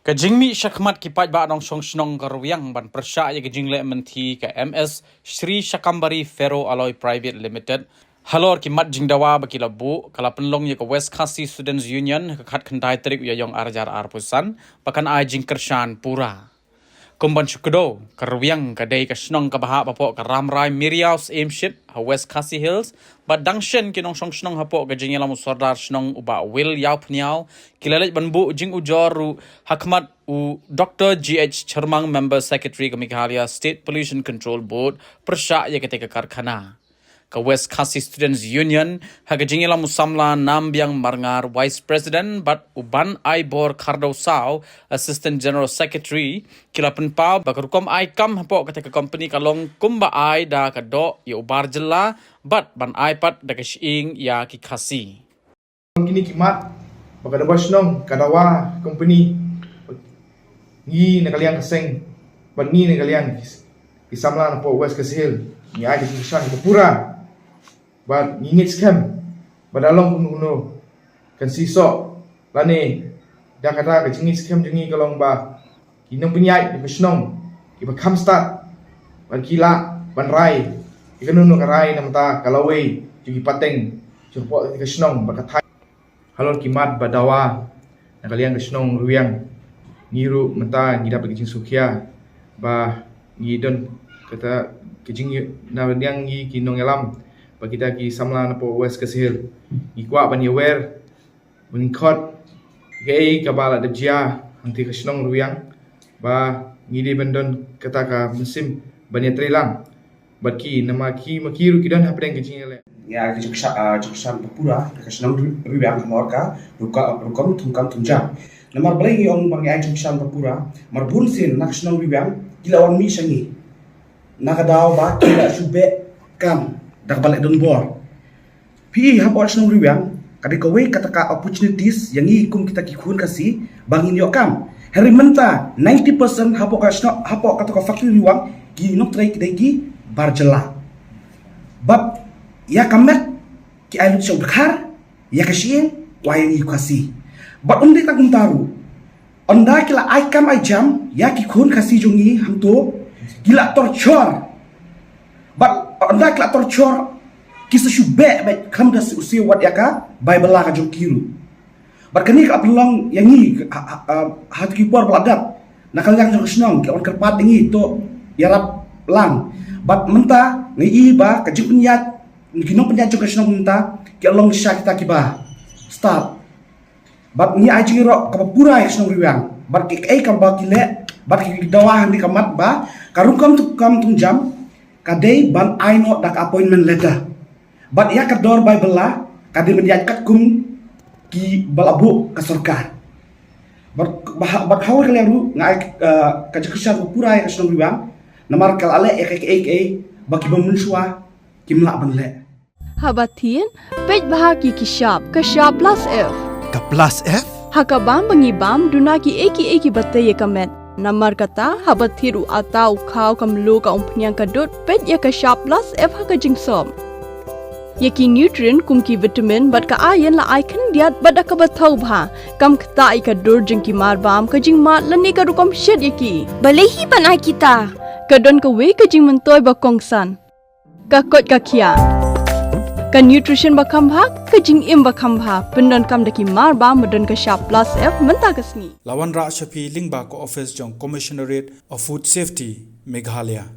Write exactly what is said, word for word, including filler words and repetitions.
Ka jingmih shakhmat ki paidbah nongshong shnong ka Rwiang ban pyrshah ïa ka jingleh mynthi ka M/S Shree Shakambari Ferro Alloys Private Limited halor ki mat jingdawa ba ki la buh, ka la pynlong ïa ka West Khasi Students Union ha ka khatkhyndai tarik u Ïaïong arhajar arphew san, ba kan ai jingkyrshan pura. Kum ban shu kdew, ka Rwiang ka dei ka shnong kaba hap hapoh ka Ramrai Meriaw Syiemship ha West Khasi Hills, bad dang shen ki nongshong shnong hapoh ka jingïalam u Sordar Shnong u Bah Will Ïawphniaw ki la leit ban buh jingujor ruh ha khmat u Doctor G H Chyrmang, Member Secretary ka Meghalaya State Pollution Control Board, pyrshah ïa katei ka karkhana. Ka West Khasi Students Union, ha ka jingïalam u samla Nambiang Marngar, Vice President, bad u Ban Aibor Khardew Saw, Assistant General Secretary, ki la pynpaw ba ka rukom ai kam hapoh katei ka company ka long kumba ai da ka doh ïa u bar jylla, bad ban ai pat da ka shyieng ïa ki Khasi. Kine ki mat ba ka Dorbar Shnong ka dawa company, ngi na ka liang ka seng, bad ngi na ka liang ki, ki samla napoh West Khasi Hills, ngi ai ka jingkyrshan kaba pura. Bad ngi ngeit skhem ba da long kumno kumno kan siew soh, lane da kata ka jingngeit skhem jong ngi ka long ba ki nongpynïaid jong ka shnong kiba kham stad, bad ki lah ban rai ïa kano kano ka rai na ka bynta ka lawei jong ki pateng jong ka shnong bad ka thaiñ. Halor ki mat ba dawa na ka liang ka shnong Rwiang, ngi ruh mynta ngi dap da ka jingsngewkhia ba ngi don kata ka jing, na liang ngi ki nongïalam, ba kita ki samla napoh West Khasi Hills, ngi kwah ban ïawer, ban khot kaei kaba la dep jia hangtei ka shnong Rwiang, ba ngi dei ban don kata ka mynsiem ban ïatrei lang bad ki, namar ki ma ki ruh ki don hapdeng ka jingïaleh. Ngi ai ka jingkyrshan, ah, jingkyrshan ba pura ïa ka shnong Ri-, Rwiang halor ka ruka-, rukom thungkam thungjam. Namar balei ngi ong ba ngi ai jingkyrshan ba pura? Namar bun sien na ka shnong Rwiang ki la wan mih sha ngi na ka daw ba ki la shu beh kam da kaba leh donbor. Phi i hapoh shnong Rwiang ka dei kawei kata ka opportunities ïa ngi kum kita ki khun Khasi ba ngin ïoh kam. Hynrei mynta ninety percent hapoh ka shnong, hapoh kata ka factory Rwiang, ki nongtrei ki dei ki bar jylla. Bad ïa ka met ki ai lut sha u dkhar, ïa ka shyieng ki ai ïa ngi Khasi. Bad ym dei tang kumta ruh, ynda ki la ai kam ai jam ïa ki khun Khasi jong ngi hangto, ki la torture. Bad ynda ki la torture, ki sa shu beh bad khlem da siew wat ïa ka bai bylla ka jong ki ruh. Bad kane ka la pynlong ïa ngi ha, ha, ha, ha ki por ba la dep, na ka liang jong ka shnong ki la wan kyrpad ïa ngi to ïarap lang. Bad mynta ngi i ba ka jingpynïaid, ki nongpynïaid jong ka shnong mynta ki la long sha kita kiba stad. Bad ngi ai jingïaroh kaba pura ïa ka shnong Rwiang. Bad kiei kiei kaba ki leh, bad ki dawa ha kane ka mat ba ka rukom thungkam thungjam ka dei ban ai noh da ka appointment letter. Bad ïa ka dor bai bylla ka dei ban ïaid katkum kiba la buh ka sorkar. Bad, bad, bad ha kawei ka liang ruh nga ai, eh, ka jingkyrshan ba pura ïa ka shnong Rwiang. Namar ka la leh ïa ka kiei kiei ba kiba mynshuwa kim lah ban leh. Haba thied, peit bha ki ki shap, ka shap plus F. Ka plus F? Ha ka bam ba ngi bam, duna kiei kiei kiba tei ïa ka met. Namar kata, haba thied u atta, u khaw, ka mluh, ka umphniang, ka dud, peit ïa ka shap plus F ha ka jingsop. Ïa ki nutrient kum ki vitamin bad ka iron la ai khyndiat bad da kaba thaw bha. Kam ktah ïa ka dur jong ki marbam, ka jingmad lane ka rukom shet ïa ki. Balei hi ban ai kita? Ka don kawei ka jingmyntoi ba kongsan. Ka koit ka khiah. Ka nutrition ba kham bha, ka jingim ba kham bha. Pyndonkam da ki marbam ba don ka shap plus F mynta ka sngi. La wanrah sha phi lyngba ka office jong Commissionerate of Food Safety, Meghalaya.